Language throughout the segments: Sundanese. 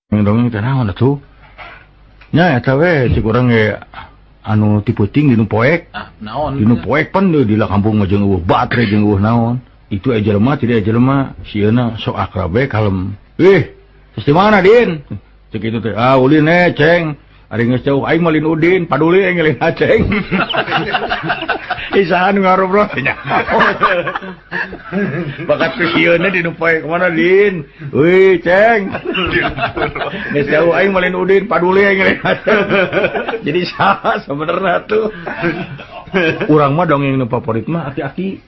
Dongeng teh naon atuh? Nya eta we cik urang ge anu ti peuting dinu poek. Ah, naon? Dinu poek pan deui di kampung mah jeung eueuh batre jeung eueuh naon. Itu aya jelema tidak aya jelema sieuna sok akrab we kalem. Ih, terus di mana Din? Cek itu teh, ah ulin eh ceng. Ari geus jauh aing mah lin Udin, paduli aing lin Aceng. Isahan ngarobrol nya. Bakat kesieuna di nu poe kemana Din? Wih, Ceng. Geus jauh aing mah lin Udin, paduli aing lin Aceng. Jadi saha sebenarnya tuh. Urang mah dongeng nu favorit mah aki-aki.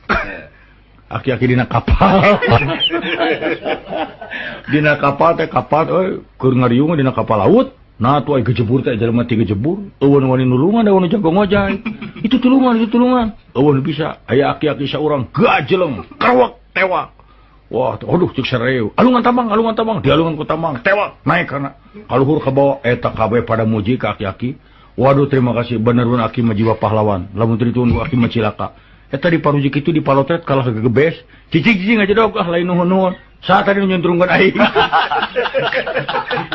Aki-aki dina kapal. Dina kapal teh kapal euy keur ngariung dina kapal laut. Nah tuh ai gejebur teh jelema ti gejebur, eueun wani nulungan da wani jago ngojay. Itu tulungan. Eueun bisa aya aki-aki saurang gajeleng, kerwek tewak. Wah, aduh cek sareu. Alungan tambang, dialungan ku tambang, tewak naik kana. Kaluhur ka bawah eta kabeh pada muji ka aki-aki. Waduh terima kasih bener-bener aki mah jiwa pahlawan. Lamun teu dituhun ku aki mah cilaka. Eta di parujik itu di palotret kalah gegebes. Cicing-cicing aja dog ah lain nuhun-nuhun. Saat tadi nyuntrungkan aing.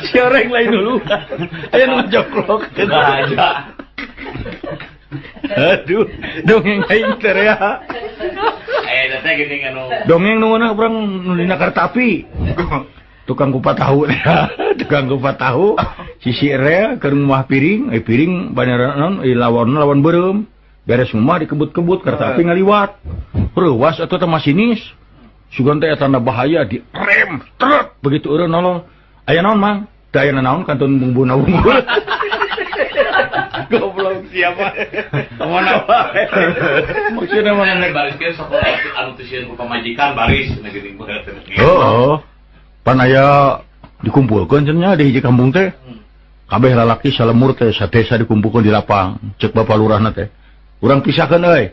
Si orang lain dulu. Aya nu ngajoklok. Aduh, dongeng aing teh ya. Eta teh geuning anu. Dongeng nu mana urang nu dina kereta api. Tukang kupat tahu teh. Tukang kupat tahu sisi rel keur ngumah piring, piring banera naon lawan lawan beureum. Beres ngumah dikebut-kebut kereta api ngaliwat. Reuwas atuh teh masinis. Sugan teh tanda bahaya di rem truk begitu eureun nolong. Aya naon Mang? Teu aya naon kantun bumbuna unggul. Goblok siapa? Mana wae. Maksudna mana nek baris ge sok anu teu sieun ku pamajikan baris na geuning berat. Heeh. Pan aya dikumpulkeun cenah di hiji kampung teh. Kabeh lalaki salemur teh sadesa dikumpulkeun di lapang. Cek bapak lurahna teh. Urang pisahkeun euy.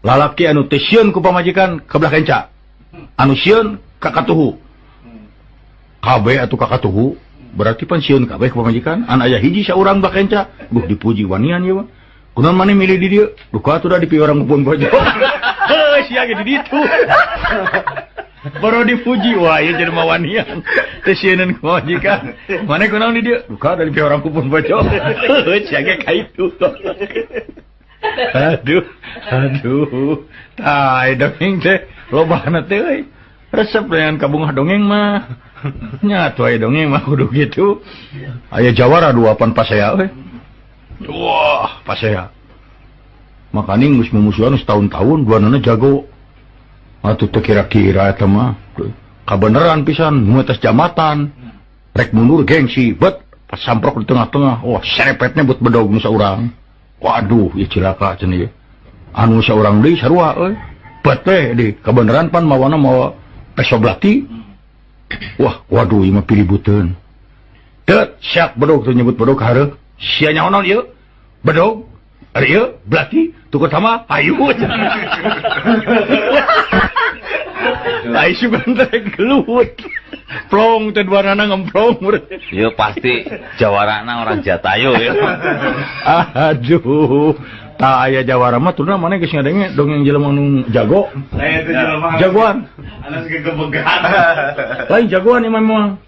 Lalaki anu teu sieun ku pamajikan ka belah kenca. Anu sieun ka katuhu. Kabeh atuh ka katuhu berarti pan sieun kabeh ka pamajikan. An aya hiji saurang belah kenca, duh dipuji wanian ieu mah. Kunaon maneh milih di dieu? Duh ka atuh da dipi urang pun bojo. Heuh sia ge di ditu. Baru dipuji wah ieu jelema wanian. Teu sieuneun ku pamajikan. Maneh kunaon di dieu? Duh ka da dipi urang pun bojo. Heuh sia ge ka itu. Aduh, aduh. Tah dongeng teh lobana teh euy. Resep dengan kabungah dongeng mah. Nya atuh aya dongeng mah kudu kitu. Aya jawara dua pan pasea euy. Wah, pasea. Makaning geus mumusuhan setahun-tahun duanana jago. Atuh teu kira-kira eta mah. Kabeneran pisan nu atas jambatan. Rek mundur gengsi, bet samprok di tengah-tengah. Wah, serepetnya buat bedog nu saurang. Waduh, ieu cilaka cenah ieu. Anu saurang deui sarua euy. Bet teh di kabeneran pan mawana mawa peso belati. Wah, waduh ieu mah piributeun. Teu siap bedog teu nyebut bedog hareuh. Sia nyaho naon ieu? Bedog. Ari ieu belati tukur sama hayu. Ai sugan teh gelut. Plong teh duanana ngemplong. Ieu pasti jawarana orang Jatayu ya. Aduh. Tah aya jawara mah turna maneh geus ngadenge dongeng jelema nu jago. Saya teh jelema jagoan. Anas gegebegan. Lain jagoan ieu mah.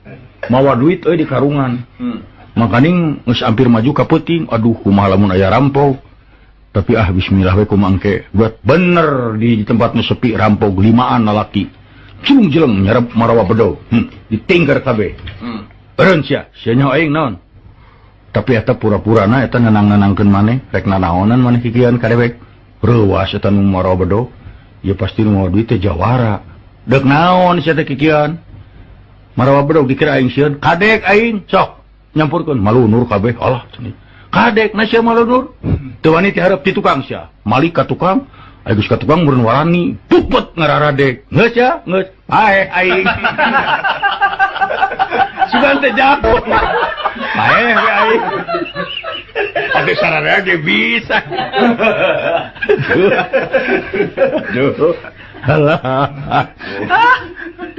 Mawa duit euy di karungan. Makaning geus hampir maju ka peuting. Aduh kumaha lamun aya rampok. Tapi ah bismillah we kumaha engke. Buat bener di tempat nu sepi rampok limaan lalaki. Cilung jeleng nyarep marawa bedog. Ditingker kabeh. Eureun sia, sia nyaho aing naon. Tapi eta pura-purana eta nenang-nenangkeun maneh, rek nanaonan maneh kikian ka dewek. Reuwas eta nu marawa bedog. Ieu pasti nu mawa duit teh jawara. Deuk naon sia teh kikian? Marawa bedog dikira aing sieun, kadek aing sok nyampurkeun malunur kabeh. Alah cenah. Kadek na sia malunur. Teu wani teh hareup ti tukang sia. Malik ka tukang, aing geus ka tukang meureun warani, pupet ngararadek. Geus ya, geus. Paeh aing. Sugan teh jago. Paeh we aing. Atuh sararea ge bisa. Duh. Alah.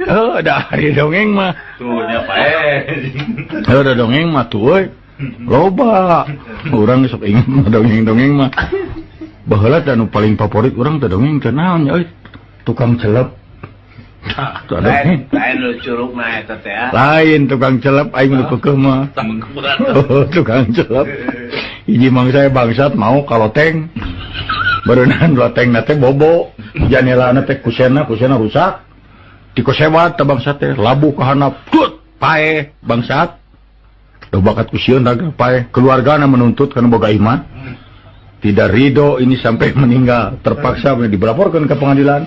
Oh, da ari dongeng mah. Tuh nya paeh. Heuh da dongeng mah tuh euy. Loba. Urang sok inget mah dongeng-dongeng mah. Baheula teh anu paling favorit urang teh dongeng teh naon nya euy? Tukang celep. Lain nu curugna eta teh. Lain tukang celep aing nu keukeuh mah. Tukang celep. Hiji mangsa bangsat mau ka loteng. Berenang lotengna teh bobo, janelana teh kusena rusak. Dikosewat teh bangsat teh labuh ka handap. Tut, paeh bangsat. Duh bakat ku sieun raga paeh. Keluargana menuntut kana boga iman. Tidak ridho ini sampai meninggal, terpaksa dilaporkan ke pengadilan.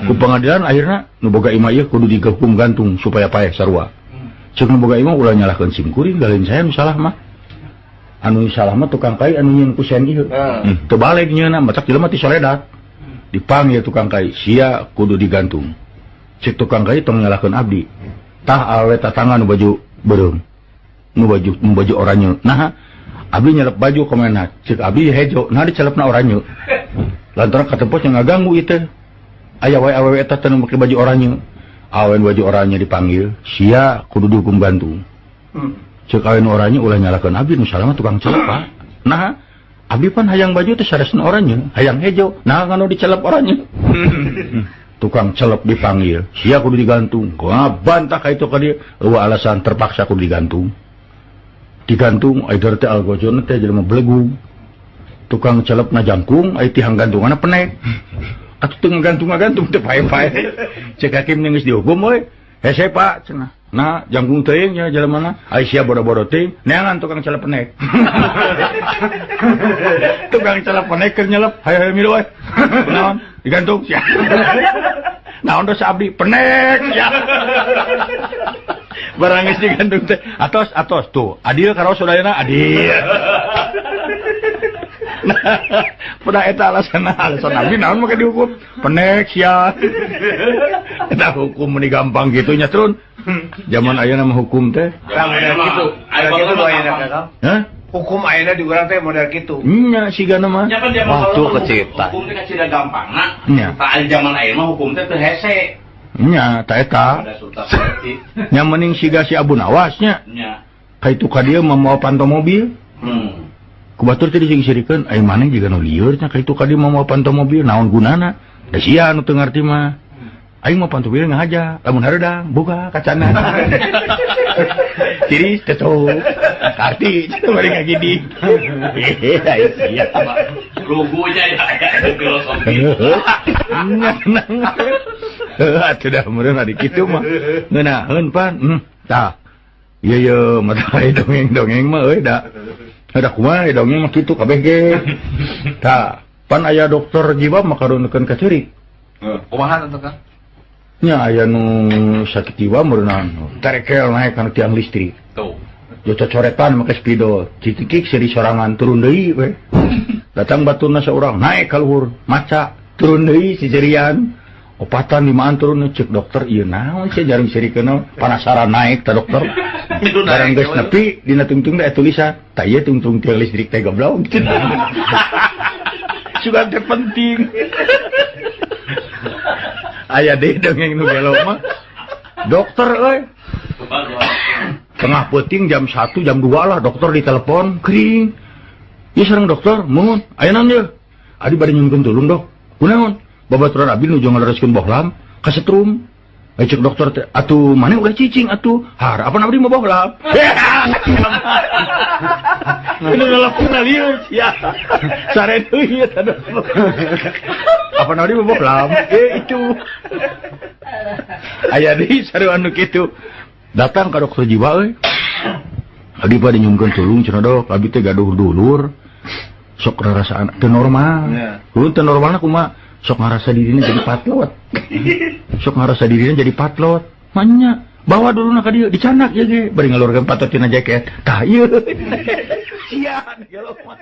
Ku pengadilan akhirnya nu boga imah ieu kudu dihukum gantung supaya paeh sarua. Ceuk nu boga imah ulah nyalahkeun sim kuring, lain saya nu salah mah. Anu salah mah tukang kai anu nyieun kusen ieu. Teu balik nyeuna matak jelema ti soledat. Dipanggil tukang kai, sia kudu digantung. Ceuk tukang kai tong nyalahkeun abdi. Tah awe tatangan nu baju beureum. Nu baju oranye. Nah, abdi nyelep baju kemana? Cek abdi hejo, nah dicelepna oranye. Lantaran katempos yang ngaganggu itu. Aya wae awewe eta teh nu make baju oranye. Awen baju oranye dipanggil, sia kudu dihukum gantung. Cek awen oranye ulah nyalahkeun abdi nu salah mah tukang celep Pak. Nah, abdi pan hayang baju teh saresna oranye, hayang hejo, nah nganu dicelep oranye. Tukang celep dipanggil, sia kudu digantung. Bantah ka itu ka dieu, eueuh alasan terpaksa kudu digantung. Digantung aider teh algojona teh jelema belegug. Tukang celep na jangkung ai tihang gantunganna penek. Atuh teu ngagantung-ngagantung teh pae-pae. Cek hakim geus dihukum we. Hese Pak cenah. Nah jangkung teuing nya jelemana ai sia bodo-bodo teuing neangan tukang celep penek. Tukang celep penek keur nyelep hayo-hayo milu we. Naon digantung sia. Naon dosa abdi penek sia. Barang geus digantung teh atos atos tuh adil karo sadayana adil. Nah, pada eta alasan abdi naon make dihukum penek sia. Eta hukum meni gampang kitu nya turun. Zaman ayeuna mah hukum teh kitu. Hah? Hukum ayeuna di urang teh model kitu. Nya sigana mah. Waktu kecipta. Hukum teh kacida gampangna. Tah zaman ayeuna mah hukum teh teu hese. Nya ta eta. Nya mending siga si Abu Nawas nya. Nya. Ka itu ka dieu mamawa panto mobil. Ku batur teh dising-sirikeun ai maneh jiga nu lieur nya ka itu ka dieu mamawa panto mobil naon gunana? Da sia nu teu ngarti mah. Aing mah panto mobil ngahaja, lamun hareudang buka kacana. Tiris tetup. Karti cenah bari ngagidi. Ai sia. Lugunya ya filosofi. Atuh dah meureun ari kitu mah. Ngeunaheun pan. Tah. Ieu ye mata dongeng-dongeng mah euy da. Da kumaha dongeng mah kitu kabeh ge. Tah, pan aya dokter jiwa mah karunukeun ka ceurik. Kumaha teh Kang? Nya aya nu sakit jiwa meureunna terekel naek kana tiang listrik. Tuh. Jo cocoretan make spidol, citikik seri sorangan turun deui we. Datang baturna saurang naek ka luhur, maca turun deui siserian. Opatan limaan turun cek dokter ieu naon sia jaring sirikeun panasaran naik ta dokter. Barang geus nepi dina tungtung teh tulisan, tah ieu tungtung tiang listrik teh goblok. Sugan teh penting. Aya deui dongeng nu gelo mah. Dokter euy. Tengah peuting jam 1 jam 2 lah dokter ditelepon, kring. Ieu sareng dokter, mun aya naon ieu? Adi bade nyungkeun tulung dok. Kunaon? Babaturan abdi nuju ngalereskeun bohlam kasetrum. Cek dokter teh atuh maneh ulah cicing atuh. Har apa abdi mah bohlam. Ini ngalakukeun lieur sia. Sare deui eta dokter. Apa abdi mah bohlam? Itu. Aya deui sarua anu kitu. Datang ka dokter jiwa euy. Abdi bade nyungkeun tulung cenah dok, abdi teh gaduh dulur. Sok rarasaan teu normal. Kudu teu normalna kumaha? Sok ngarasa dirinya jadi patlot. Sok ngarasa dirinya jadi patlot. Manya bawa dulu nak ka dieu dicanak ieu ge bari ngalurkeun patot tina jaket. Tah ieu. Sia gelo mah.